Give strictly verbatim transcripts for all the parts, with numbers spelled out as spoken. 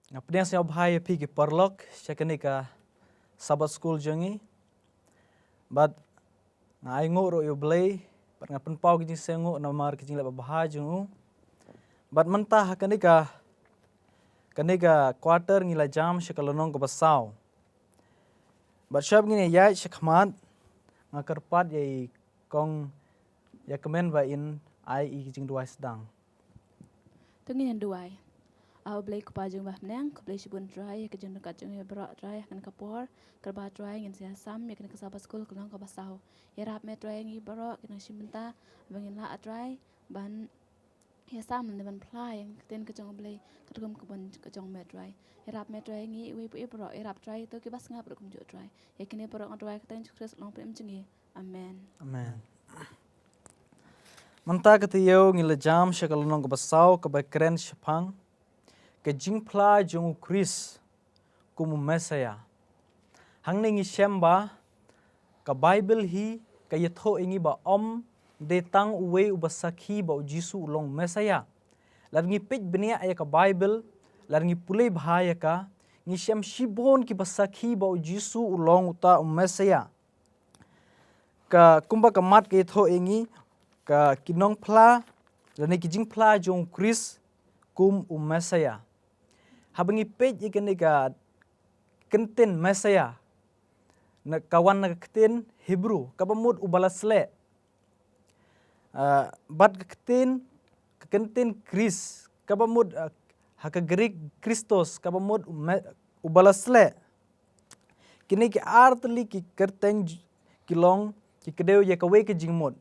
Nga pdiang sngewbha ïa phi ki paralok sha kane ka Sabbath School jong ngi. Bad nga ai nguh ruh ïa U Blei, bad nga pynpaw ki jingsngewnguh namar ki jingleh babha jong u. Bad mynta ha kane ka, kane ka quarter ngi la jam sha ka lynnong kaba saw. Bad shwa ba ngin ïaid shakhmat, nga kyrpad ïa i kong ïa kmen ba in ai i ki jingduwai sdang. To ngin duwai. A U Blei Kpa jong ngi ba ha bneng, khublei shibun Trai ïa ka jingryngkat jong ngi baroh Trai ha kane ka por, kaba Trai ngin sa ïasam ïa kane ka Sabbath School ka lynnong kaba saw. Ïarap me Trai ïa ngi baroh ki nongshim bynta ba ngin lah Trai ban ïasam ne ban phla ïa ka ktien ka jong U Blei katkum ka bun ka jong me Trai. Ïarap me Trai ïa ngi iwei pa iwei baroh, ïarap Trai ïa kito kiba sngap ruh kumjuh Trai. Ïa kine baroh nga duwai ha ka kyrteng Jisu Khrist u nongpynim jong ngi. Amen. Amen. Mynta ka taïew ngi la jam sha ka lynnong kaba saw kaba kren shaphang ka jingphla jong U Khrist kum u Messaïah. Hangne ngi shem ba ka Baibl hi ka ïathuh ïa ngi ba ym dei tang uwei uba sakhi ba U Jisu u long u Messaïah. Lada ngi peit bniah ïa ka Baibl, lada ngi pule bha ïa ka, ngi shem shibun kiba sakhi ba U Jisu u long uta u Messaïah. Ka kumba ka mat ka ïathuh ïa ngi ka ki nongphla lane ki jingphla jong U Khrist kum u Messaïah. Haba ngi peit ïa kane ka kyntien Messaïah, na ka wan na ka ktien Hebru kaba mut uba la sleh. Ah, bad ka ktien, ka kyntien Khrist kaba mut, ah, ha ka Greek Christos kaba mut u me-, uba la sleh. Kine ki ar tylli ki kyrteng j-, ki long ki kdew ïa kawei ka jingmut,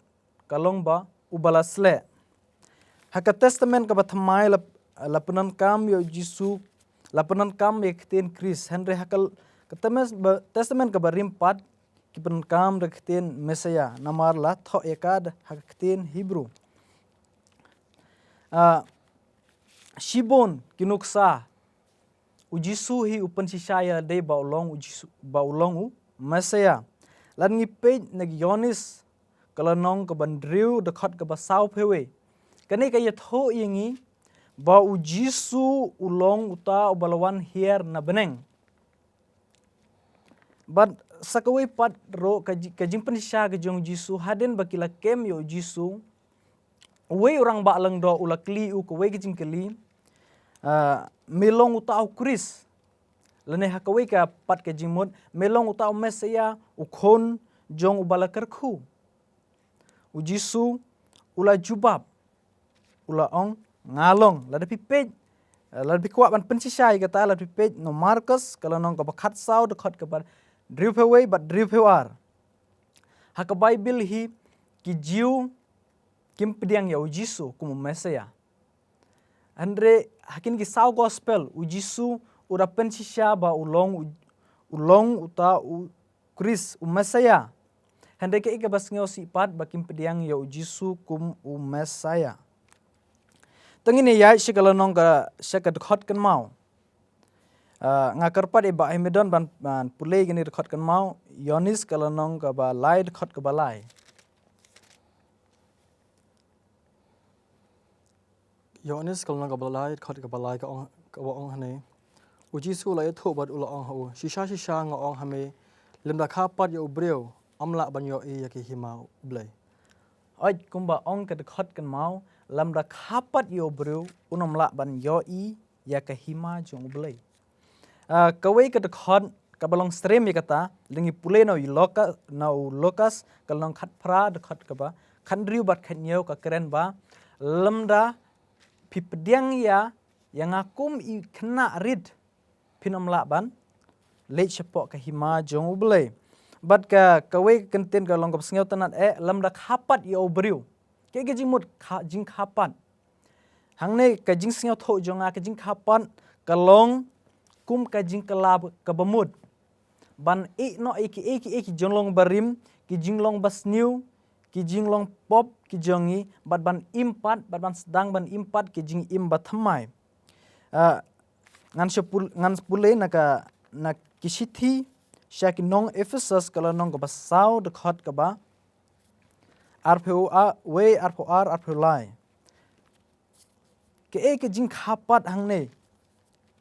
ka long ba uba la sleh. Ha ka Testament kaba thymmai la, la pyndonkam ïa U Jisu, la pyndonkam ïa ka ktien Khrist. Hynrei ha ka, ka Testament ba, Testament kaba rim pat ki pyndonkam da ka ktien Messaïah namar la thoh ïa ka da ha ka ktien Hebru. Ah, shibun ki nuksa U Jisu hi u pynshisha ïa lade ba u long U Jisu, ba u long u Messaïah. Lada ngi peit na ka Ïoannis ka lynnong kaba hynriew dkhot kaba sawphew wei, kane ka ïathuh ïa ngi ba U Jisu u long uta uba la wan hiar na bneng. Bad sa kawei pat ruh ka ji-, ka jingpynshisha ka jong U Jisu hadien ba ki la kem ïa U Jisu, uwei u rangbah lyngdoh u la kylli u kawei ka jingkylli, ah, me long uta u Khrist? Lane ha kawei ka pat ka jingmut, me long uta u Messaïah, u khun jong uba la kyrkhu? U Jisu u la jubab, u la ong, nga long. Lada phi peit, eh, lada phi kwah ban pynshisha ïa kata, lada phi peit na u Markos ka lynnong kaba khatsaw dkhot kaba hynriewphew wei bad hynriewphew ar. Ha ka Baibl hi ki Jiw kim pdiang ïa U Jisu kum u Messaïah. Hynrei ha kine ki saw gospel U Jisu u da pynshisha ba u long u, u long uta u Khrist, u Messaïah. Hynrei kaei kaba sngewsih pat ba kim pdiang ïa U Jisu kum u Messaïah. Te ngin ïaid sha ka lynnong ka, sha ka dkhot kynmaw. Ah, nga kyrpad ïa i Bah Hemedon ban, ban pule kane dkhot kynmaw, Ïoannis ka lynnong kaba lai dkhot kaba lai. Ïoannis ka lynnong kaba lai dkhot kaba lai ka ong, kaba ong hangne. U Jisu u la ïathuh bad u la ong ha u, shisha shisha nga ong ha me, lymda kha pat ïa u briew, ym lah ban ïohi ïa ka hima U Blei. Oi, kumba ong ka dkhot kynmaw, lymda kha pat ïa u briew, un ym lah ban ïohi ïa ka hima jong U Blei. Ah, kawei ka dkhot kaba long strem ïa kata, lada ngi pule na u Luka-, na u Lukas ka lynnong khatphra dkhot kaba khathynriew bad khathynñiew ka kren ba, lymda phi pdiang ïa, ïa nga kum i khynnah rit, phin ym lah ban leit shapoh ka hima jong U Blei. Bad ka, kawei ka kyntien ka long kaba sngewtynnat eh, lymda kha pat ïa u briew. Kaei ka jingmut kha, jingkha pat? Hangne ka jingsngewthuh jong nga ka jingkha pat ka long kum ka jingkylla kaba mut. Ban ïeh noh ïa kiei kiei ki jinglong barim, ki jinglong basniew, ki jinglong pop ki jong ngi, bad ban im pat, bad ban sdang ban im pat ki jingim bathymmai. Ah, ngan sa pul-, ngan sa pule na ka, na ki shithi sha ki nong Ephesus ka lynnong kaba saw dkhot kaba arphew a-, wei, arphew ar, arphew lai. Kaei ka jingkha pat hangne?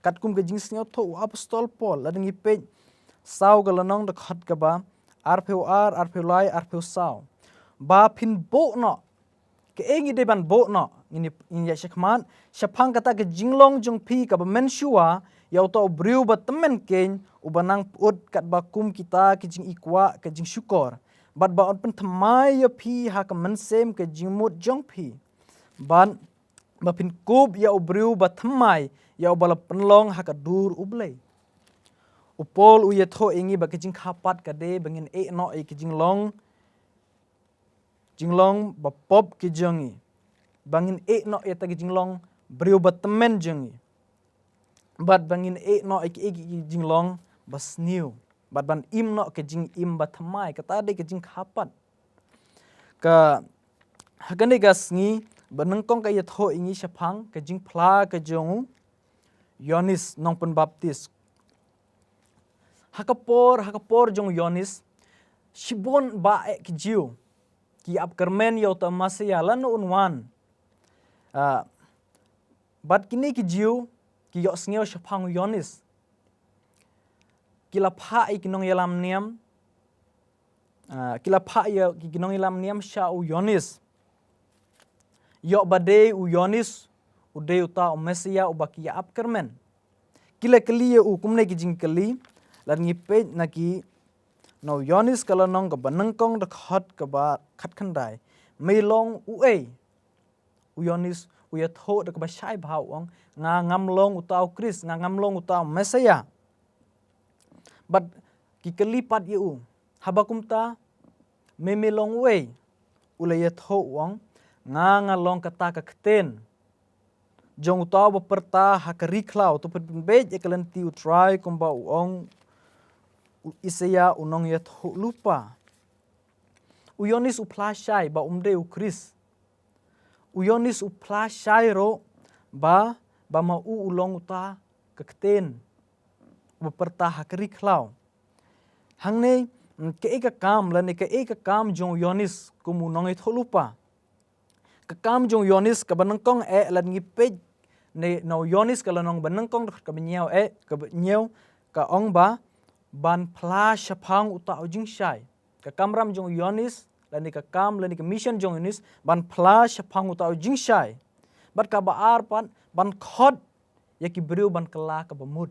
Katkum ka jingsngewthuh u apostol Paul, lada ngi peit saw ka lynnong, dkhot kaba arphew ar, arphew lai, arphew saw. Ba phin buh noh. Kaei ngi dei ban buh noh? Ngin, ngin ïa shakmat shaphang kata ka jinglong jong phi kaba mynshuwa, ïa uta u briew ba tymmen keiñ, uba nang pyut katba kum kita ki jingikwah ka jingshukor. Bad ba un pynthymmai ïa phi ha ka mynsiem ka jingmut jong phi. Bad ba phin kup ïa u briew ba thymmai, ïa uba la pynlong ha ka dur U Blei. U Paul u ïathuh ïa ngi ba ka jingkha pat ka dei ba ngin ïeh noh ïa ka jinglong, jinglong bapop ki jong ngi. Ba ngin ïeh noh ïa ta ka jinglong briew ba tymmen jong ngi. Bad ba ngin ïeh noh ïa ki, ïa ki jinglong basniew. Bad ban im noh ka jingim bathymmai, kata dei ka jingkha pat. Ka, ha kane ka sngi, ba nyngkong ka ïathuh ïa ngi shaphang ka jingphla ka jong u Ïoannis Nongpynbaptis. Ha ka por, ha ka por jong u Ïoannis, shibun bah eh ki Jiw ki ap kyrmen ïa uta u Messiah, lano un wan. Ah, bad kine ki Jiw ki ïohsngew shaphang u Ïoannis. Ki la phah ïa ki nongïalam niam, ah, ki la phah ïa ki, ki nongïalam niam sha u Ïoannis. Ïoh ba dei u Ïoannis u dei uta u Messiah uba ki ap kyrmen. Ki la kylli ïa u kumne ki jingkylli, lada ngi peit na ki, na u Ïoannis ka lynnong kaba nyngkong, dkhot kaba khatkhyndai. Me long uei? U Ïoannis u ïathuh da kaba shai bha u ong, nga ngam long uta u Khrist, nga ngam long uta u Messiah. Bad ki kylli pat ïa u, haba kumta, me, me long uei? U la ïathuh u ong, nga, nga long kata ka ktien jong uta uba pyrta ha ka ri khlaw, to pynbeit ïa ka lynti U Trai kumba u ong u Isaïah u nongïathuhlypa. U Ïoannis u phla shai ba um dei u Khrist. U Ïoannis u phla shai ruh ba, ba ma u u long uta ka ktien uba pyrta ha ka ri khlaw. Hangne, mm, kaei ka kam, lane kaei ka kam jong u Ïoannis kum u nongïathuhlypa? Ka kam jong u Ïoannis kaba nyngkong eh, lada ngi peit ne na u Ïoannis ka lynnong ba nyngkong, dkhot kaba hynñiew eh, kaba hynñiew, ka ong ba ban phla shaphang uta u jingshai. Ka kamram jong u Ïoannis, lane ka kam, lane ka mission jong u Ïoannis, ban phla shaphang uta u jingshai. Bad kaba ar pat, ban khot ïa ki briew ban kylla kaba mut.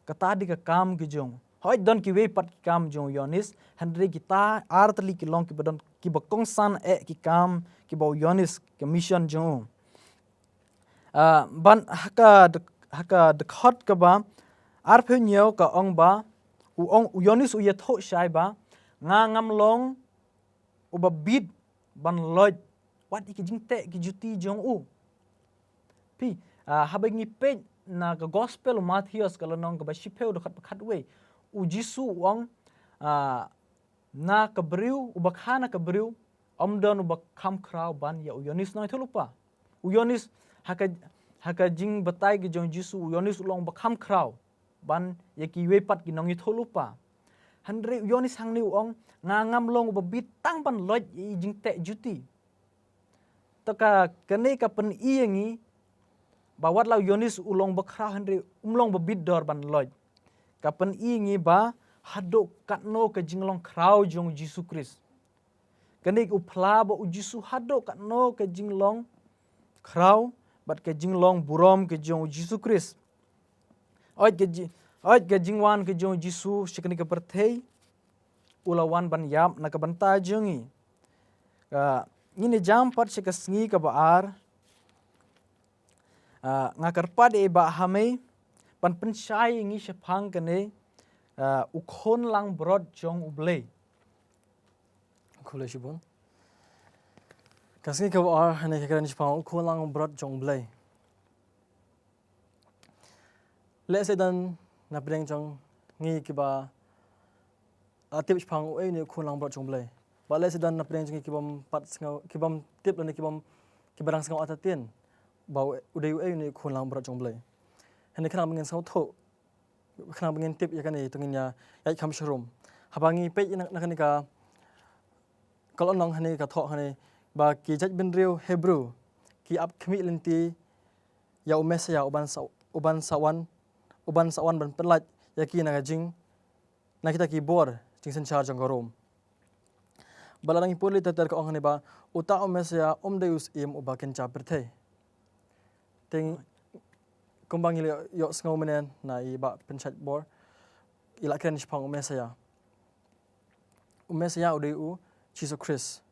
Kata dei ka kam ka jong u. Hooid, don kiwei pat ki kam jong u Ïoannis, hynrei kita ar tylli ki long kiba don, kiba kongsan eh ki kam kiba u Ïoannis, ka mission jong u. Ah, ban ha ka dy-, ha ka dkhot kaba arphew hynñiew ka ong ba, u ong, u Ïoannis u ïathuh shai ba, nga ngam long uba bit ban loit wat ïa ki jingteh ki juti jong u. Phi, ah, haba ngi peit na ka gospel u Mathaios ka lynnong kaba shiphew, dkhot ba khatwei, u Jisu u ong, ah, na ka briew, uba kha na ka briew, ym don uba kham khraw ban ïa u Ïoannis nongïathuhlypa. U Ïoannis, ha ka, ha ka jingbatai ka jong u Jisu, u Ïoannis u long uba kham khraw ban ïa kiwei pat ki nongïathuhlypa. Hynrei u Ïoannis hangne u ong, nga ngam long uba bit tang ban loit ïa i jingteh juti. To ka, kane ka pyni ïa ngi ba wat la u Ïoannis u long uba khraw hynrei um long uba bit dor ban loit. Ka pyni ïa ngi ba haduh katno ka jinglong khraw jong u Jisu Khrist. Kane u phla ba u Jisu haduh katno ka jinglong khraw bad ka jinglong burom ka jong u Jisu Khrist. Hooid ka ji-, hooid ka jingwan ka jong u Jisu sha kane ka pyrthei, u la wan ban ïap na ka bynta jong ngi. Ka, ngin ïa jam pat sha ka sngi kaba ar. Ah, nga kyrpad ïa i Bah Hamei ban pynshai ïa ngi shaphang kane, ah, u khun langbrot jong U Blei. Khublei shibun. Ka sngi kaba ar hangne ka kren shaphang u khun langbrot jong U Blei. Lehse don na pdeng jong ngi kiba la tip shaphang uei une u khun langbrot jong U Blei. Bad lehse don na pdeng jong ngi kibym pat sngew, kibym tip lane kibym, kiba dang sngew artatien ba u, u dei uei une u khun langbrot jong U Blei. Hangne khnang ba ngin sngewthuh, khnang ba ngin tip ïa kane, to ngin ïa ïaid kham shrum. Haba ngi peit na, na kane ka, ka lynnong hangne, ka thoh hangne, ba ki jaitbynriew Hebru ki ap khmih lynti ïa u Messiah uban sa, u ban sa wan, u ban sa wan ban pynlait ïa ki na ka jing, na kita ki bor jingsynshar jong ka Rom. Bad lada ngi pule ter ter ka ong hangne ba uta u Messaïah um dei u Syiem uba kynja pyrthei. Te kumba ngi la ïoh sngew mynne na i Bah Pynshait Bor, i la kren shaphang u Messaïah. U Messaïah u dei u Jisu Khrist.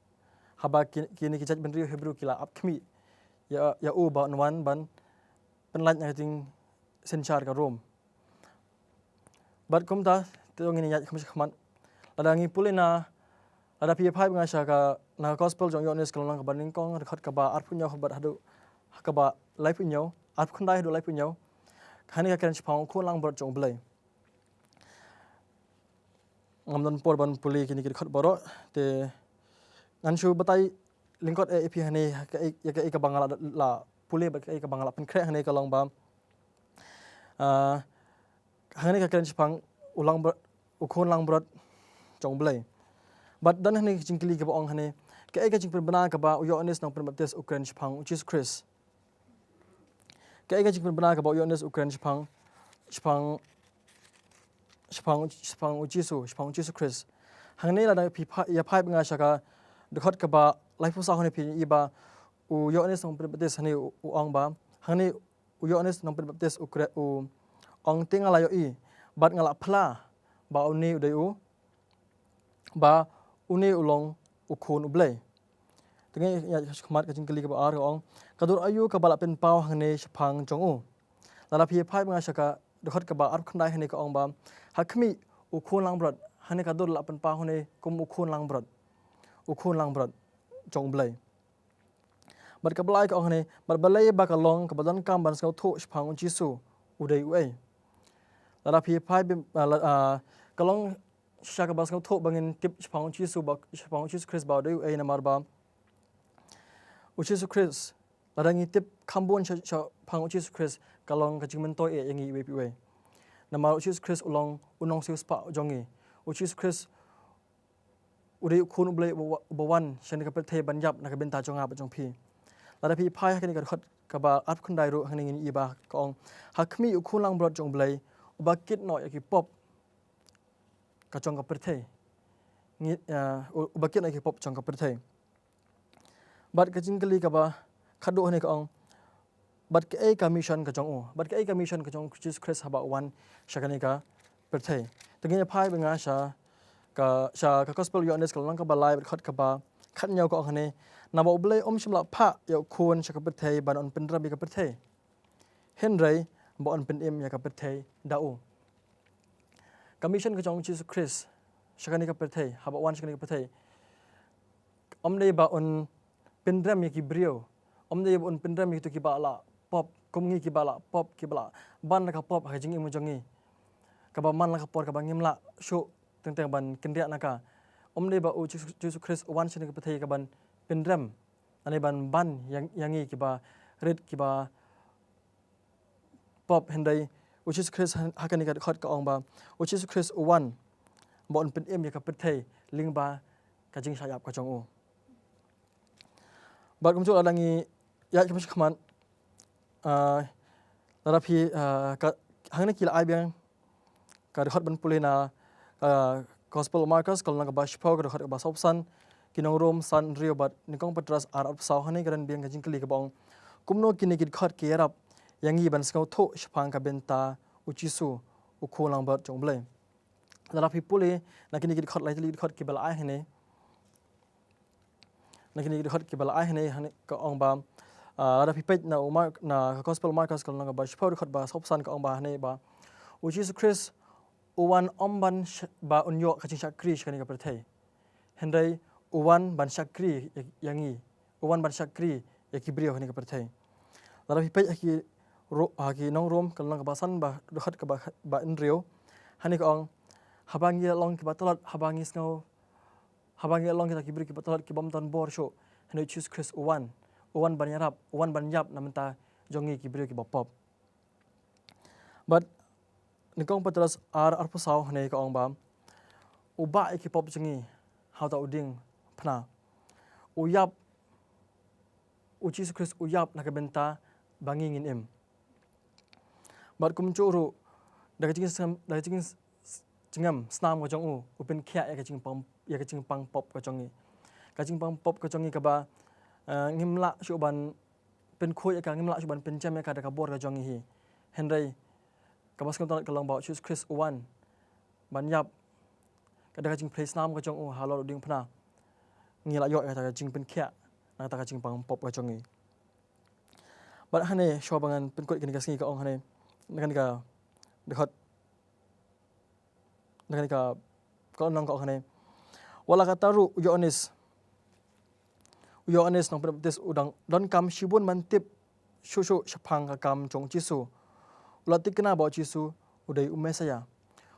Haba ki, kine ki jaitbynriew Hebru ki la ap khmih ïa, ïa u ba un wan ban pynlait na ka jingsynshar ka Rom. Bad kumta, te ngin ïaid kham khmat. Lada ngi pule na, lada phi ïa phai bad nga sha ka, na ka gospel jong u Ïoannis ka lynnong kaba nyngkong, dkhot kaba arphew hynñiew bad haduh kaba laiphew hynñiew, arphew khyndai haduh laiphew hynñiew. Hangne ka kren shaphang u Khun Langbrot jong U Blei. Ngam don por ban pule kine ki dkhot baroh, te ngan shu batai lyngkot eh ïa phi hangne, kaei, ïa kaei kaba nga la, la pule bad kaei kaba nga la pynkhreh hangne ka long ba, ah, hangne ka kren shaphang u Langbrot, u Khun Langbrot jong U Blei. Bad don hangne ka jingkylli kaba ong hangne, kaei ka jingpynbna kaba u Ïoannis Nongpynbaptis u kren shaphang u Jisu Khrist? Kaei ka jingpynbna kaba u Ïoannis u kren shaphang, shaphang, shaphang, shaphang u Jisu, shaphang u Jisu Khrist? Hangne lada phi pha-, ïa phai bad nga sha ka dkhot kaba laiphew saw hangne phin ïohi ba u Ïoannis Nongpynbaptis hangne u, u ong ba, hangne u Ïoannis Nongpynbaptis u kre-, u ong, te nga la ïohi bad nga la phla ba une u dei u, ba une u long u Khun U Blei. Te ngi ïa khmat ka jingkylli kaba ar ka ong, ka dur aïu kaba la pynpaw hangne shaphang jong u? Lada phi ïa phai bad nga sha ka dkhot kaba arphew khyndai hangne ka ong ba, ha khmih u Khun Langbrot, hangne ka dur la pynpaw hangne kum u Khun Langbrot. U Khun Langbrot jong U Blei. Bad kaba lai ka ong hangne, bad balei ba ka long kaba donkam ban sngewthuh shaphang u Jisu u dei uei? Lada phi phai bym, ah, la, ah, ka long shisha kaba sngewthuh ba ngin tip shaphang u Jisu ba, shaphang u Jisu Khrist ba u dei uei, namar ba u Jisu Khrist, lada ngi tip kham bun sha, shaphang u Jisu Khrist, ka long ka jingmyntoi eh ïa ngi iwei pa iwei. Namar u Jisu Khrist u long u nongsiewspah jong ngi. U Jisu Khrist u dei u Khun U Blei uba, uba wan sha kane ka pyrthei ban ïap na ka bynta jong nga bad jong phi. Lada phi phai ha kane ka dkhot kaba arphew khyndai ruh, hangne ngin ïohi ba ka ong, ha khmih u Khun Langbrot jong U Blei, uba kit noh ïa ki pop ka jong ka pyrthei. Ngi, ah, u-, uba kit noh ïa ki pop jong ka pyrthei. Bad ka jingkylli kaba khatduh hangne ka ong, bad kaei ka mission ka jong u? Bad kaei ka mission ka jong u Jisu Khrist haba u wan sha kane ka pyrthei? Te ngin ïa phai bad nga sha ka, sha ka gospel u Ïoannis ka lynnong kaba lai bad dkhot kaba khathynñiew ka ong hangne, naba U Blei um shym la phah ïa u Khun sha ka pyrthei ban un pynrem ïa ka pyrthei, hynrei ba un pynim ïa ka pyrthei da u. Ka mission ka jong u Jisu Khrist sha kane ka pyrthei, haba u wan sha kane ka pyrthei, ym dei ba un pynrem ïa ki briew, ym dei ba un pynrem ïa kito kiba la pop kum ngi, kiba la pop, kiba la ban la ka pop ha ka jingim jong ngi, kaba man la ka por kaba ngim lah shuh teng teng ban kynriah na ka. Ym dei ba u Jisu, Jisu Khrist u wan sha kane ka pyrthei kaban pynrem, lane ban ban ïa, ïa ngi kiba rit, kiba pop, hynrei u Jisu Khrist ha, ha kane ka dkhot ka ong ba u Jisu Khrist u wan ba un pynim ïa ka pyrthei lyngba ka jingshah ïap ka jong u. Bad kumjuh lada ngi ïaid kham sha khmat, ah, lada phi, ah, ka, hangne ki la ai biang ka dkhot ban pule na, ah, gospel u Markos ka lynnong kaba shiphew ka dkhot kaba sawphew san, ki nong Rom san, hynriew bad nyngkong Petros ar, arphew saw. Hangne ka don biang ka jingkylli kaba ong, kumno kine ki dkhot ki ïarap ïa ngi ban sngewthuh shaphang ka bynta u Jisu, u Khun Langbrot jong U Blei? Lada phi pule na kine ki dkhot, lai tylli ki dkhot kiba la ai hangne, na kine ki dkhot kiba la ai hangne, hangne ka ong ba, ah, lada phi peit na u Mark, na ka gospel u Markos ka lynnong kaba shiphew dkhot ba sawphew san ka ong ba hangne ba u Jisu Khrist u wan ym ban sh-, ba un ïoh ka jingshakri sha kane ka pyrthei, hynrei u wan ban shakri ïa, ïa ngi, u wan ban shakri ïa ki briew ha kane ka pyrthei. Lada phi peit ha ki Ro-, ha ki nong Rom ka lynnong kaba san bad dkhot kaba, ba hynriew, hangne ka ong, haba ngi long kiba tlot, haba ngi sngew, haba ngi long kita ki briew kiba tlot, kibym don bor shuh, hynrei u Jisu Khrist u wan, u wan ban ïarap, u wan ban ïap na bynta jong ngi ki briew kiba pop. Bad nyngkong Petros ar, arphew saw, hangne ka ong ba u bah ïa ki pop jong ngi ha uta u diengphna. U ïap, u Jisu Khrist u ïap na ka bynta ba ngi ngin im. Bad kumjuh ruh da ka jingchngem, da ka jingchngem snam ka jong u, u pynkhiah ïa ka jingpang, ïa ka jingpang pop ka jong ngi. Ka jingpang pop ka jong ngi kaba, eh, ngim lah shuh ban pynkhuid ïa ka, ngim lah shuh ban pynjem ïa ka da ka bor ka jong ngi hi. Hynrei kaba sngewtynnat ka long ba u Jisu Khrist u wan ban ïap, ka da ka jingpyrshah snam ka jong u halor u diengphna, ngi la ïoh ïa kata ka jingpynkhiah na kata ka jingpang pop ka jong ngi. Bad hangne shuwa ba ngan pynkut kane ka sngi, ka ong hangne, na kane ka dkhot, na kane ka, ka lynnong ka ong hangne: Wat la katta ruh u Ïoannis, u Ïoannis Nongpynbaptis u dang donkam shibun ban tip shuh shuh shaphang ka kam jong u Jisu. U la thikna ba u Jisu u dei u Messaïah.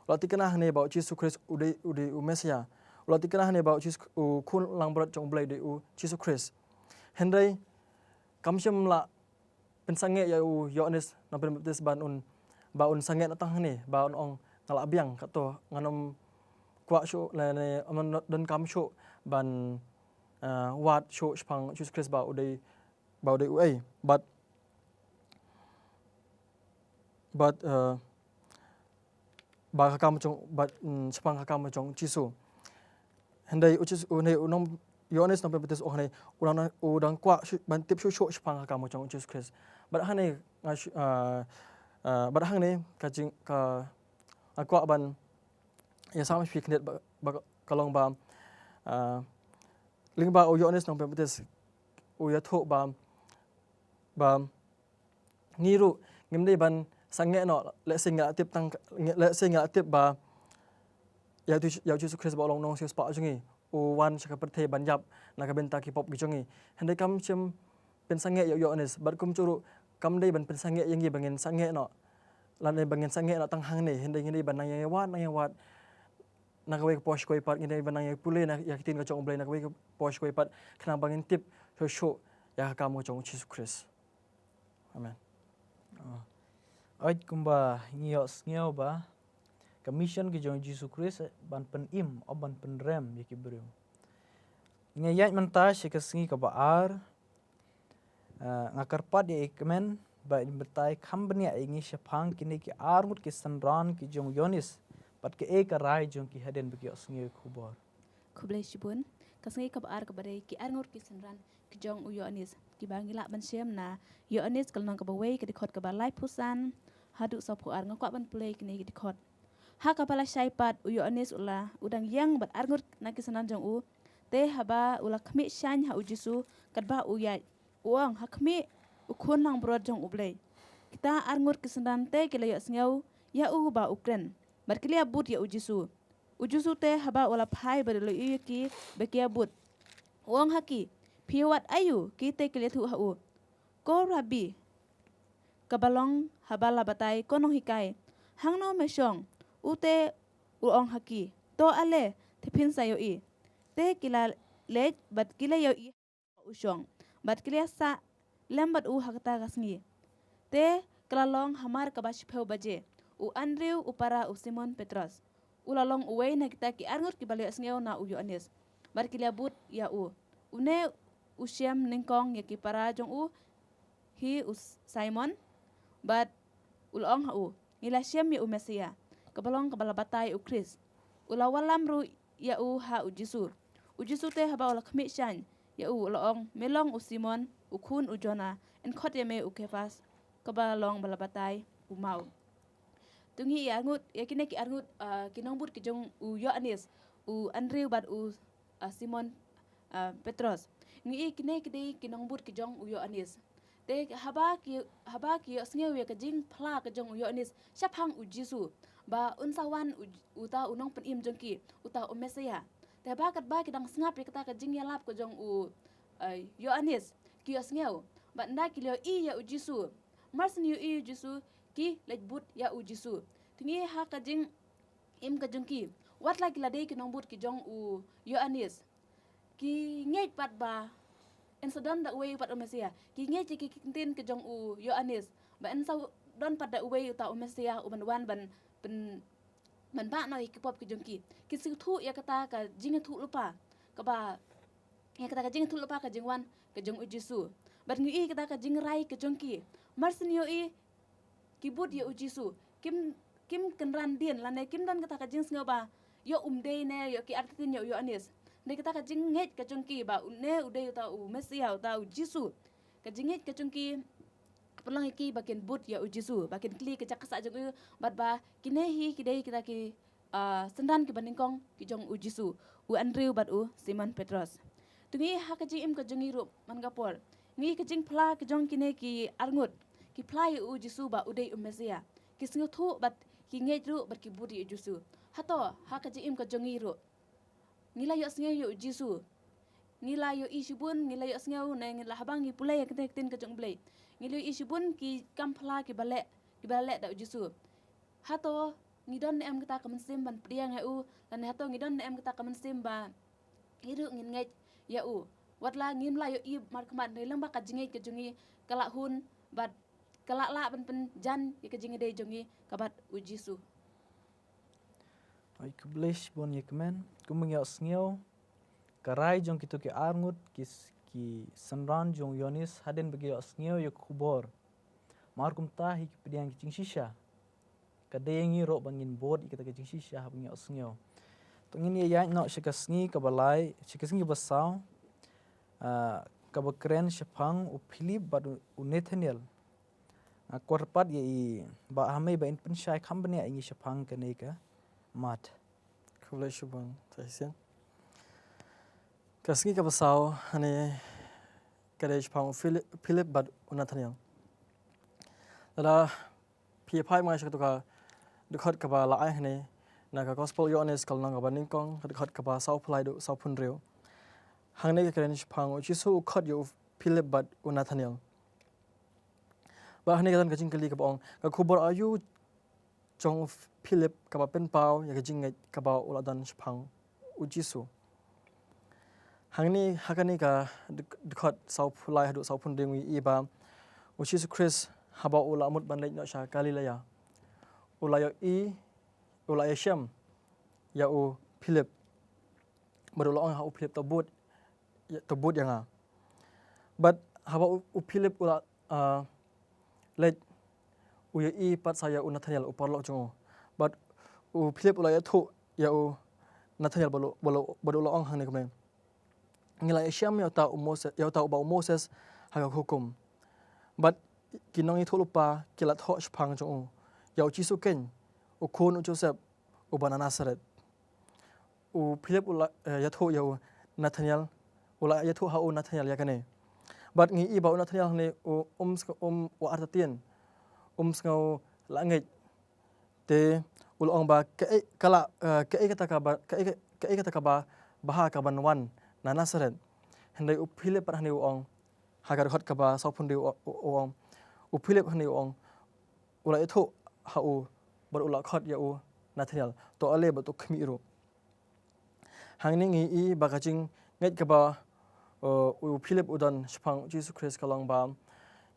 U la thikna hangne ba u Jisu Khrist u dei, u dei u Messaïah. U la thikna hangne ba u Jisu, u Khun Langbrot jong U Blei u dei u Jisu Khrist. Hynrei kam shym la pynsangeh ïa u Ïoannis Nongpynbaptis ban un, ba un sangeh noh tang hangne, ba un ong, nga la biang, kato ngan ym kwah shuh lane ym donkam shuh ban, eh, wad shuh shaphang u Jisu Khrist ba u dei, ba u dei uei. Bad, bad, eh, ba ka kam jong, bad, mm, shaphang ka kam jong u Jisu. Hynrei u Jisu, u, hynrei u nong, Ïoannis Nongpynbaptis u ong hangne, u dang, u dang kwah shu, ban tip shuh shuh shaphang ka kam jong u Jisu Khrist. Bad hangne nga shu, ah, ah, bad hangne ka jing, ka, nga kwah ban ïasam shi khyndiat ba, ba ka long ba, ah, lyngba u Ïoannis Nongpynbaptis u ïathuh ba, ba ngi ruh ngim dei ban sangeh noh, lehse ngi la tip tang, lehse ngi la tip ba ïa u, ïa u Jisu Khrist ba u long u nongsiewspah jong ngi, u wan sha ka pyrthei ban ïap na ka bynta ki pop ki jong ngi. Hynrei kam shym pynsangeh ïa u Ïoannis, bad kumjuh ruh kam dei ban pynsangeh ïa ngi ba ngin sangeh noh, lane ba ngin sangeh noh tang hangne, hynrei ngi dei ban nang ïa wad, nang ïa wad na kawei ka por sha kawei pat, ngi dei ban nang ïa pule na, ïa ka ktien ka jong U Blei na kawei ka por sha kawei pat, khnang ba ngin tip shuh shuh ïa ka kam ka jong u Jisu Khrist. Amen. Oh. Ait kumba ngi ïohsngew ba ka mission ka jong u Jisu Khrist ban pynim, ym ban pynrem ïa ki briew. Ngi ïaid mynta sha ka sngi kaba ar, eh, nga kyrpad ïa i kmen ba in batai kham bniah ïa ngi shaphang kine ki arngut ki synran ki jong u Ïoannis, bad kaei ka rai jong ki hadien ba ki ïohsngew ïa ka khubor. Khublei shibun. Ka sngi kaba ar kaba dei ki arngut ki synran ki jong u Ïoannis, kiba ngi lah ban shem na Ïoannis ka lynnong kaba wei, ka dkhot kaba laiphew san haduh sawphew ar. Nga kwah ban pule kine ki dkhot. Ha kaba lashai pat u Ïoannis u la, u dang ïeng bad arngut na ki synran jong u. Te haba u la khmih shaiñ ha u Jisu katba u ïaid, u ong, ha khmih u Khun Langbrot jong U Blei. Kita arngut ki synran te ki la ïohsngew ïa u ba u kren, bad ki la ïabud ïa u Jisu. U Jisu te haba u la phai bad u la ïohi ïa ki ba ki ïabud, u ong ha ki, phi ïawad aïu? Ki te ki la ïathuh ha u, ko Rabbi, kaba long haba la batai ko nonghikai, hangno me shong? U te u ong ha ki, to ale, te phin sa ïohi. Te ki la leit bad ki la ïohi u shong, bad ki la sah lem bad u ha kata ka sngi. Te ka la long hamar kaba shiphew baje. U Andrew, u para u Simon Petros, u la long uwei na kita ki arngut kiba la ïohsngew na u Ïoannis, bad ki la bud ïa u. Une u shem nyngkong ïa ki para jong u hi u Simon, bad u la ong ha u, ngi la shem ïa u Messaïah, kaba long kaba la batai u Khrist. U la wallam ruh ïa u ha u Jisu. U Jisu te haba u la khmih shaiñ ïa u, u la ong, me long u Simon, u khun u Jonah, yn khot ïa me u Kephas, kaba long ba la batai u maw. To ngi ïa arngut, ïa kine ki arngut, ah, ki nongbud ki jong u Ïoannis, u Andrew bad u, ah, Simon, ah, Petros. Ngi ïa kine ki dei ki nongbud ki jong u Ïoannis. Te haba ki, haba ki ïohsngew ïa ka jingphla ka jong u Ïoannis shaphang u Jisu, ba un sa wan u, uta u nongpynim jong ki, uta u Messaïah. Te haba katba ki dang sngap ïa kata ka jingïalap ka jong u, eh, Ïoannis, ki ïohsngew. Bad ynda ki la ïohi ïa u Jisu, mar syn ïohi ïa u Jisu, ki leit bud ïa u Jisu. Te ngi ha ka jingim ka jong ki, wat la ki la dei ki nongbud ki jong u Ïoannis, ki ngeit pat ba yn sa don da uwei pat u Messaïah. Ki ngeit ïa ki ktien ka jong u Ïoannis ba yn sa don pat da uwei uta u Messaïah uban wan ban pyn, ban bah noh ïa ki pop ki jong ki. Ki sngewthuh ïa kata ka jingïathuhlypa kaba, ïa kata ka jingïathuhlypa ka jingwan ka jong u Jisu. Bad ngi ïohi kata ka jingrai ka jong ki. Mar syn ïohi ki bud ïa u Jisu. Kim, kim kynran dien lane kim don kata ka jingsngew ba ïoh um dei ne ïoh ki artatien ïa u Ïoannis. Dei kata ka jingngeit ka jong ki ba une u dei uta u Messiah, uta u Jisu. Ka jingngeit ka jong ki pynlong ïa ki ba kin bud ïa u Jisu, ba kin kylli ka jaka sah jong u, bad ba kine hi ki dei kita ki, ah, synran kiba nyngkong ki jong u Jisu, u Andrew bad u Simon Petros. To ngi ha ka jingim ka jong ngi ruh man ka por, ngi ka jingphla ka jong kine ki arngut, ki phla ïa u Jisu ba u dei u Messiah. Ki sngewthuh bad ki ngeit ruh bad ki bud ïa u Jisu. Hato ha ka jingim ka jong ngi ruh ngi la ïohsngew ïa u Jisu? Ngi la ïohi shibun, ngi la ïohsngew ne ngi la, haba ngi pule ïa kata ka ktien ka jong u Blei, ngi la ïohi shibun ki kam phla kiba leh, kiba leh da u Jisu. Hato ngi don ne em kata ka mynsiem ban pdiang ïa u, lane hato ngi don ne em kata ka mynsiem ba ngi ruh ngin ngeit ïa u? Wat la ngim la ïohi markhmat, ne lem ba ka jingngeit ka jong ngi ka la hun bad ka la lah ban pynjan ïa ka jingïadei jong ngi ka bad u Jisu. Ai, khublei shibun ïa kmen. Kumba ngi ïohsngew, ka rai jong kito ki arngut, ki s-, ki synran jong u Ïoannis, hadien ba ki ïohsngew ïa ka khubor, mar kumta hi ki pdiang ki jingshisha. Ka dei ïa ngi ruh ba ngin bud ïa kata ka jingshisha haba ngi ïohsngew. To ngin ïa ïaid noh sha ka sngi kaba lai, sha ka sngi kaba saw, ah, kaba kren shaphang u Philip bad u, u Nathaniel. Nga kwah pat ïa i Bah Hamei ba in pynshai kham bniah ïa ngi shaphang kane ka mat. Khublei shibun, Thaisien. Ka sngi kaba saw hangne ka dei shaphang u Philip, Philip bad u Nathaniel. Lada phi ïa phai ma nga sha kato ka dkhot kaba la ai hangne na ka Gospel Ïoannis ka lynnong kaba nyngkong, ka dkhot kaba sawphew lai haduh sawphew hynriew. Hangne ka kren shaphang u Jisu u khot ïa u Philip bad u Nathaniel. Bad hangne ka don ka jingkylli kaba ong, ka khubor aïu jong u Philip kaba pynpaw ïa ka jingngeit kaba u la don shaphang u Jisu. Hangne ha kane ka dk-, dkhot sawphew lai haduh sawphew hynriew ngi ïohi ba u Jisu Khrist haba u la mut ban leit noh sha Galilea, u la ïohi, u la ïashem ïa u Philip. Bad u la ong ha u Philip, to bud, to bud ïa nga. Bad haba u, u Philip u la, ah, leit, u ïohi pat sa ïa u Nathaniel u paralok jong u. Bad u Philip u la ïathuh ïa u Nathaniel bad u, bad u, bad u la ong hangne kumne, ngi la ïashem ïa uta u Moses, ïa uta uba u Moses ha ka hukum. Bad ki nongïathuhlypa ki la thoh shaphang jong u ïa u Jisu keiñ, u khun u Joseph uba na Nasareth. U Philip u la, eh, ïathuh ïa u Nathaniel, u la ïathuh ha u Nathaniel ïa kane. Bad ngi ïohi ba u Nathaniel hangne u, um sngew, um, u artatien, um sngew la ngeit. Te u la ong ba kaei, ka la, eh, kaei kata kaba, kaei, kaei kata kaba bha kaban wan na Nasareth. Hynrei u Philip pat hangne u ong, ha ka dkhot kaba sawphew hynriew u, u, u ong, u Philip hangne u ong, u la ïathuh ha u bad u la khot ïa u Nathaniel, to ale bad to khmih ruh. Hangne ngi ïohi ba ka jingngeit kaba, uh, u Philip u don shaphang u Jisu Khrist ka long ba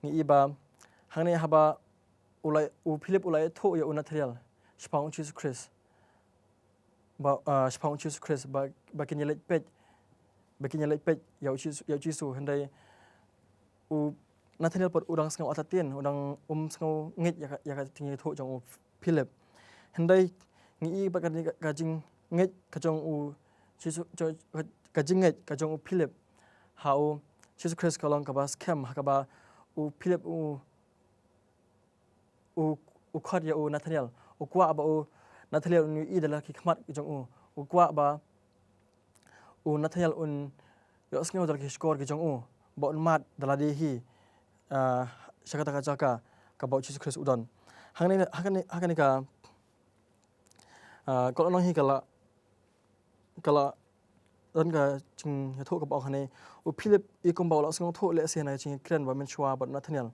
ngi ïohi ba hangne haba u la, u Philip u la ïathuh ïa u Nathaniel shaphang u Jisu Khrist. Ba, uh, shaphang u Jisu Khrist ba, ba kin ïaleit peit, ba kin ïaleit peit ïa u Jisu, ïa u Jisu, hynrei u Nathaniel pat u dang sngew artatien, u dang um sngew ngeit ïa ka, ïa ka jingïathuh jong u Philip. Hynrei ngi ïohi ba ka, ka, ka jingngeit ka jong u Jisu, jo-, ka, ka jingngeit ka jong u Philip ha u Jisu Khrist ka long kaba skhem, ha kaba u Philip u, u, u khot ïa u Nathaniel. U kwah ba u Nathaniel un ïohi da la ki khmat ki jong u. U kwah ba u Nathaniel un ïohsngew da la ki shkor ki jong u, ba un mad da lade hi, ah, sha kata ka jaka kaba u Jisu Khrist u don. Hangne, ha kane, ha kane ka, ah, ka lynnong hi ka la, ka la don ka jingïathuh kaba ong hangne, u Philip i kumba u la sngewthuh lehse na ka jingkren ba mynshuwa bad u Nathaniel.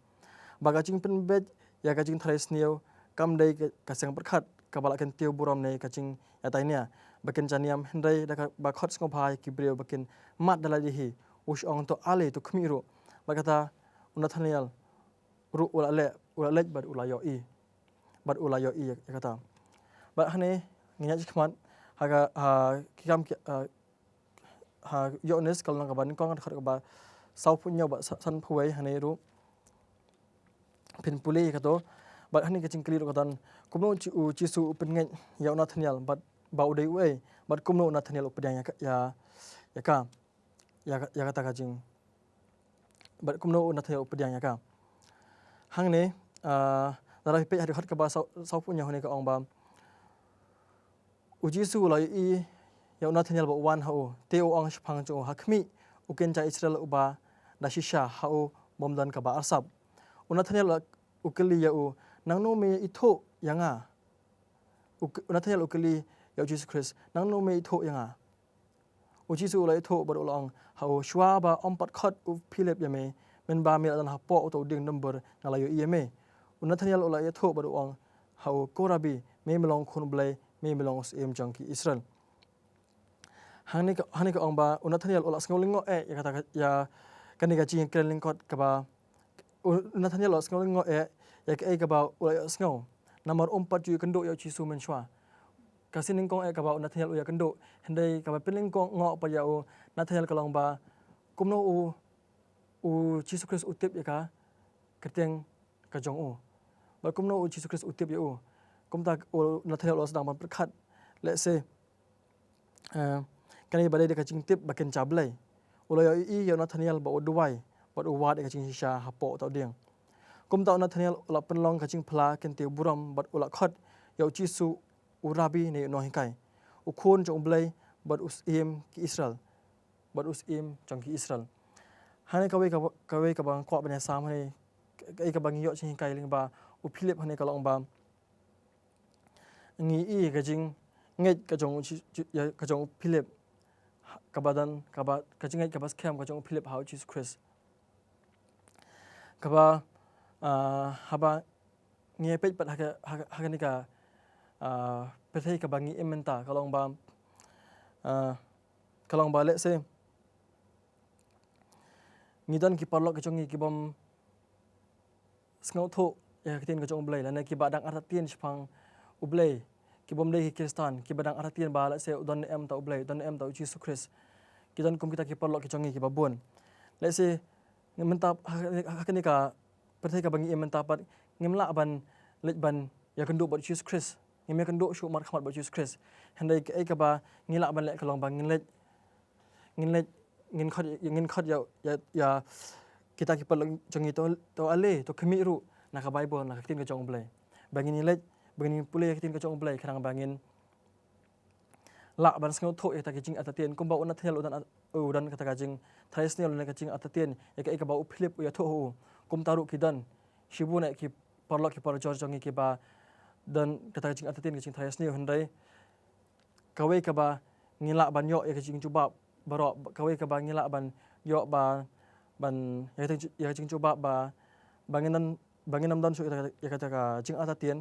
Ba ka jingpynbeit ïa ka jingthrei sniew kam dei ka, ka seng pyrkhat kaba la kyntiew burom ne ka jingïatai nia ba kin ja niam, hynrei da kaba khot sngewbha ïa ki briew ba kin mad da lade hi. U shu ong to ale, to khmih ruh. Bad kata u Nathaniel ruh u la leh, u la leit bad u la ïohi. Bad u la ïohi ïa, ïa kata. Bad hangne ngin ïaid shakhmat ha ka, ha ki kam ki, ha, ha Ïoannis ka lynnong kaba nyngkong, dkhot kaba sawphew hynñiew bad sa-, sanphew wei, hangne ruh phin pule ïa kato. Bad hangne ka jingkylli ruh ka don, kumno u Ji-, u Jisu u pynngeit ïa u Nathaniel bad ba u dei uei, bad kumno u Nathaniel u pdiang ïa ka, ïa, ïa ka, ïa ka, ïa kata ka jing, bad kumno u Nathaniel u pdiang ïa ka. Hangne, ah, lada phi peit ha dkhot kaba saw, sawphew hynñiew hangne ka ong ba, u Jisu u la ïohi ïa u Nathaniel ba u wan ha u, te u ong shaphang jong u, ha khmih, u kynja Israel uba da shisha ha u bym don kaba arsap. U Nathaniel u la, u kylli ïa u, nangno me ithuh ïa nga? U k-, u Nathaniel u kylli ïa u Jisu Khrist, nangno me ithuh ïa nga? U Jisu u la ïathuh bad u la ong ha u, shuwa ba ym pat khot u Philip ïa me, mynba me la don hapoh uta u dieng dumbur nga la ïohi ïa me. U Nathaniel u la ïathuh bad u ong ha u, ko Rabbi, me me long khun u Blei, me me long u syiem jong ki Israel. Hangne ka, hangne ka ong ba u Nathaniel u la sngew lyngngoh eh ïa kata ka, ïa kane ka jingkren lyngkot kaba, u Nathaniel u la sngew lyngngoh eh ïa kaei kaba u la ïohsngew, namar um pat ju ïakynduh ïa u Jisu mynshuwa. Ka sien nyngkong eh kaba u Nathaniel u ïakynduh, hynrei kaba pynlyngkot pat ïa u Nathaniel ka long ba kumno u, u Jisu Khrist u tip ïa ka kyrteng ka jong u, bad kumno u Jisu Khrist u tip ïa u. Kumta u Nathaniel u la sdang ban pyrkhat, lehse, eh, kane ba dei da ka jingtip ba kynja Blei. U la ïohi ïa u Nathaniel ba u duwai bad u wad ïa ka jingshisha hapoh uta u dieng. Kumta u Nathaniel u la pynlong ka jingphla kyntiew burom bad u la khot ïa u Jisu u Rabbi ne u nonghikai, u Khun jong u Blei bad u Syiem ki Israel, bad u Syiem jong ki Israel. Hangne kawei kaba, kawei kaba nga kwah ban ïasam hangne, kaei kaba ngi ïoh jinghikai lyngba u Philip hangne ka long ba ngi i ka jingngeit ka jong u Ji-, Ji-, ïa, ka jong u Philip, kaba don, kaba, ka jingngeit kaba skhem ka jong u Philip ha u Jisu Khrist. Kaba, ah, haba ngi peit pat ha ka, ha ka, ha kane ka, ah, pyrthei kaba ngi im mynta, ka long ba, ah, ka long ba, lehse, ngi don ki paralok ki jong ngi ki bym sngewthuh ïa ka ktien ka jong u Blei, lane kiba dang artatien shaphang u Blei, ki bym dei ki Khristan, kiba dang artatien ba lehse u don ne em uta u Blei, u don ne em uta u Jisu Khrist. Ki don kum kita ki paralok ki jong ngi kiba bun. Lehse, ngi mynta ha, ha kane ka pyrthei kaba ngi im mynta pat, ngim lah ban leit ban ïakynduh bad u Jisu Khrist. Ngim ïakynduh shuh markhmat bad u Jisu Khrist. Hynrei kaei kaba ngi lah ban leh ka long ba ngin leit, ngin leit, ngin khot, ngin khot ïa, ïa, ïa kita ki paralok jong ngi, to, to ale, to khmih ruh na ka Baibl, na ka ktien ka jong u Blei. Ba ngin leit, ba ngin pule ïa ka ktien ka jong u Blei, khnang ba ngin lah ban sngewthuh ïa kita ki jingartatien, kumba u Nathaniel u don, u don kata ka jingtharai sniew lane ka jingartatien ïa kaei kaba u Philip u ïathuh ha u. Kumta ruh ki don shibun eh ki paralok ki parajor jong ngi kiba don kata ka jingartatien, ka jingtharai sniew, hynrei kawei kaba ngi lah ban ïoh ïa ka jingjubab baroh, kawei kaba ngi lah ban ïoh ba, ban ïa ka jing-, ïa ka jingjubab ba, ba ngin don, ba ngin ym don shuh ïa kata, ïa kata ka jingartatien,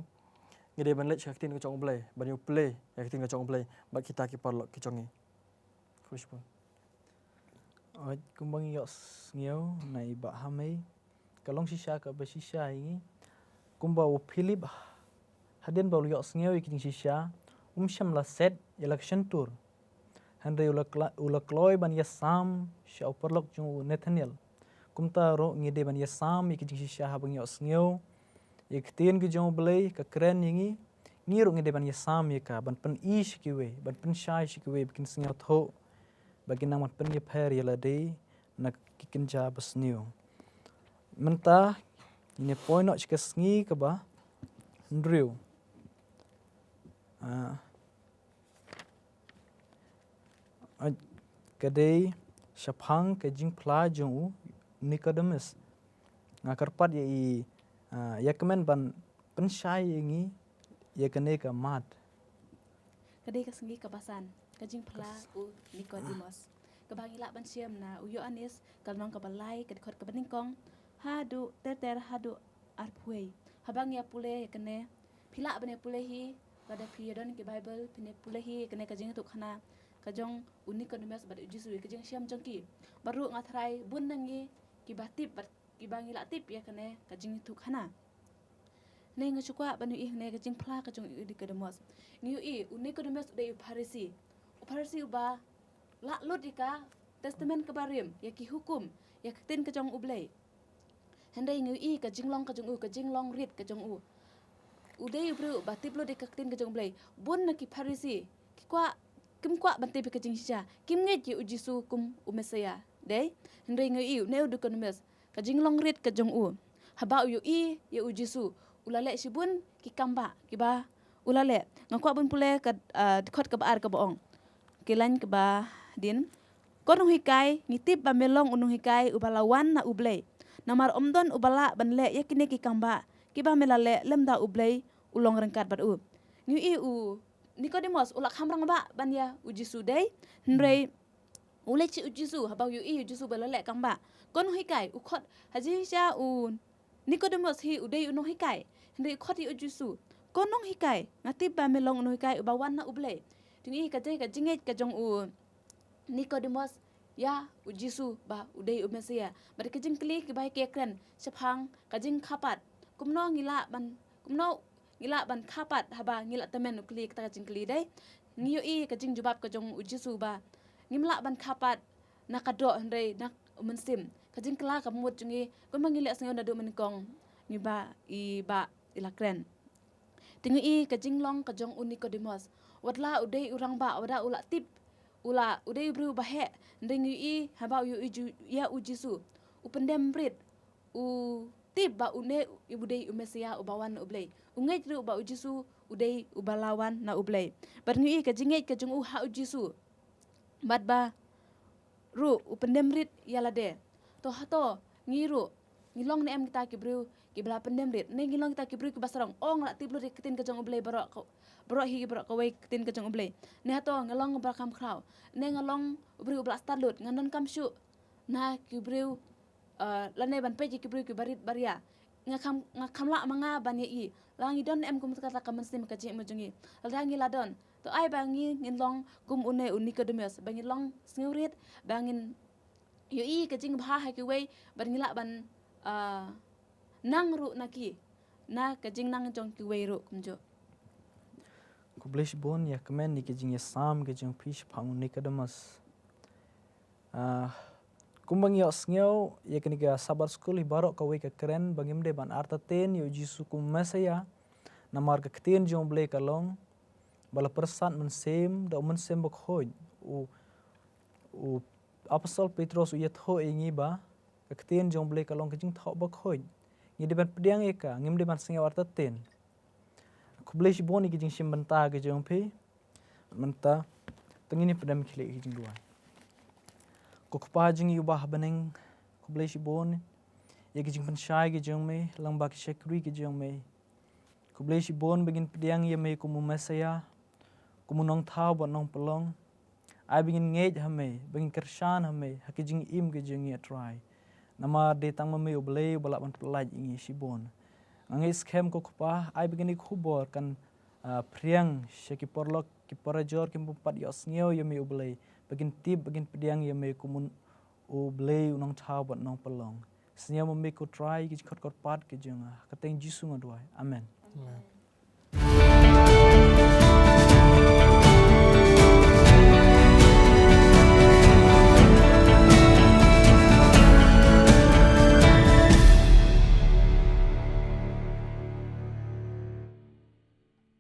ngi dei ban leit sha ka ktien ka jong u Blei, ban ïa pule ïa ka ktien ka jong u Blei bad kita ki paralok ki jong ngi. Khublei shibun. Oi, kumba ngi ïohsngew na i Bah Hamei, ka long shisha kaba shisha ïa ngi. Kumba u Philip, hadien ba u la ïohsngew ïa ka jingshisha, um shym la set ïa la ka shyntur. Hynrei u la kla-, u la kloi ban ïasam sha u paralok jong u Nathaniel. Kumta ruh ngi dei ban ïasam ïa ka jingshisha haba ngi ïohsngew ïa ka ktien ka jong u Blei ka kren ïa ngi, ngi ruh ngi dei ban ïasam ïa ka, ban pyni sha kiwei, ban pynshai sha kiwei ba kin sngewthuh, ba kin nang ban pynïapher ïa lade na ki kynja basniew. Mynta ngin ïa poi noh sha ka sngi kaba hynriew. Ah, ka dei shaphang ka jingphla jong u Nicodemus. Nga kyrpad ïa i, ah, ïa kmen ban pynshai ïa ngi ïa kane ka mat. Ka dei ka sngi kaba san, ka jingphla u Nicodemus. Kaba ngi lah ban shem na u Ïoannis, ka lynnong kaba lai, ka dkhot kaba nyngkong haduh ter ter haduh arphew wei. Haba ngi ïa pule ïa kane, phi lah ban ïa pule hi, lada phi ïa don ki Baibl, phin ïa pule hi ïa kane ka jingïathuhkhana ka jong u Nicodemus bad u Jisu, ïa ka jingshem jong ki. Bad ruh nga tharai bun na ngi kiba tip bad kiba ngi lah tip ïa kane ka jingïathuhkhana. Ne nga shu kwah ban ïohi ne ka jingphla ka jong u Nicodemus. Ngi ïohi u Nicodemus u dei u Pharisi. U Pharisi uba lah lut ïa ka Testament kaba rim, ïa ki hukum, ïa ka ktien ka jong u Blei. Hynrei ngi ïohi ka jinglong ka jong u, ka jinglong rit ka jong u. u dei u briew ba tip lut ïa ka ktien ka jong u Blei. Bun na ki Pharisi ki kwah, kim kwah ban tip ïa ka jingshisha. Kim ngeit ïa u Jisu kum u Messiah. Dei, hynrei ngi ïohi une u Nikodemus, ka jinglong rit ka jong u, haba u ïohi ïa u Jisu, u la leh shibun ki kambah kiba u la leh. Nga kwah ban pule ka, ah, dkhot kaba ar kaba ong. Ki lain kaba din. Ko nonghikai, ngi tip ba me long u nonghikai uba la wan na u Blei. Namar ym don uba lah ban leh ïa kine ki kambah kiba me la leh lymda u Blei u long ryngkat bad u. Ngi ïohi u Nikodemus u la kham rangbah ban ïa u Jisu, dei, hynrei u leit sha u Jisu haba u ïohi u Jisu ba la leh kambah. Ko nonghikai, u khot, ha jingshisha u Nikodemus hi u dei u nonghikai, hynrei u khot ïa u Jisu, ko nonghikai, nga tip ba me long u nonghikai uba wan na u Blei. Te ngi ïohi ka jing, ka jingngeit ka jong u Nikodemus ïa u Jisu ba u dei u Messiah. Bad ka jingkylli kiba ïakren shaphang ka jingkhapat. Kumno ngi lah ban, kumno ngi lah ban khapat haba ngi la tymmen, u kylli kata ka jingkylli, dei. Ngi ïohi ka jingjubab ka jong u Jisu ba ngim lah ban khapat na ka doh hynrei na u mynsiem. Ka jingkylla ka mut jong ngi, kumba ngi leh sngew naduh mynnyngkong, ngi ba i ba i la kren. Te ngi ïohi ka jinglong ka jong u Nikodemus. Wat la u dei u rangbah, wat la u la tip, u la, u dei u briew ba heh, hynrei ngi ïohi haba u ïohi ju, ïa u Jisu, u pyndem rit, u tip ba une u dei u Messiah uba wan na u Blei. U ngeit ruh ba u Jisu u dei uba la wan na u Blei. Bad ngi ïohi ka jingngeit ka jong u ha u Jisu. Bad ba ruh u pyndem rit ïa lade. To hato ngi ruh ngi long ne em kita ki briew kiba la pyndem rit? Ne ngi long kita ki briew kiba sarong, ong la tip lut ïa ka ktien ka jong u Blei baroh ka, baroh hi baroh kawei ka ktien ka jong u Blei. Ne hato ngi long ba kham khraw? Ne nga long u briew uba la stad lut, nga donkam shuh na ki briew, eh, lane ban peit ïa ki briew kiba rit ba ria? Nga kham, nga kham lah ma nga ban ïohi. La ngi don ne em kum kata ka mynsiem ka jingim jong ngi? Lada ngi la don, to ai ba ngi, ngin long kum une u Nikodemus, ba ngin long sngewrit, ba ngin ïohi ka jingbha ha kiwei, ba ngi lah ban, ah, nang ruh na ki, na ka jingnang jong kiwei ruh kumjuh. Khublei shibun ïa kmen ïa ka jingïasam ka jong phi shaphang u Nikodemus. Ah, kumba ngi ïohsngew ïa kane ka Sabbath School, hi baroh kawei ka kren ba ngim dei ban artatien ïa u Jisu kum u Messiah, namar ka ktien jong u Blei ka long ba la pyrsad mynsiem da u Mynsiem Bakhuid. U, u Apostol Petros u ïathuh ïa ngi ba ka ktien jong u Blei ka long ka jingthoh bakhuid. Ngi dei ban pdiang ïa ka, ngim dei ban sngew artatien. Khublei shibun ïa ka jingshim bynta ka jong phi. Mynta to ngin ïa pdiang khlieh ïa ka jingduwai. Ko Kpa jong ngi uba ha bneng, khublei shibun ïa ka jingpynshai ka jong me lyngba ki shakri ka jong me. Khublei shibun ba ngin pdiang ïa me kum u Messiah, kum u Nongthaw bad Nongpynlong. Ai ba ngin ngeit ha me, ba ngin kyrshan ha me ha ka jingim ka jong ngi, A Trai. Namar dei tang ma me U Blei uba lah ban pyllait ïa ngi shibun. Nga ngeit skhem ko Kpa, ai ba kane ka khubor kan, ah, phriang sha ki paralok, ki parajor kiba ym pat ïohsngew ïa me U Blei, ba kin tip, ba kin pdiang ïa me kum u U Blei u Nongthaw bad Nongpynlong. Sngewbha ma me ko Trai ïa ki jingkhot kyrpad ki jong nga. Ha ka kyrteng Jisu nga duwai. Amen. Amen.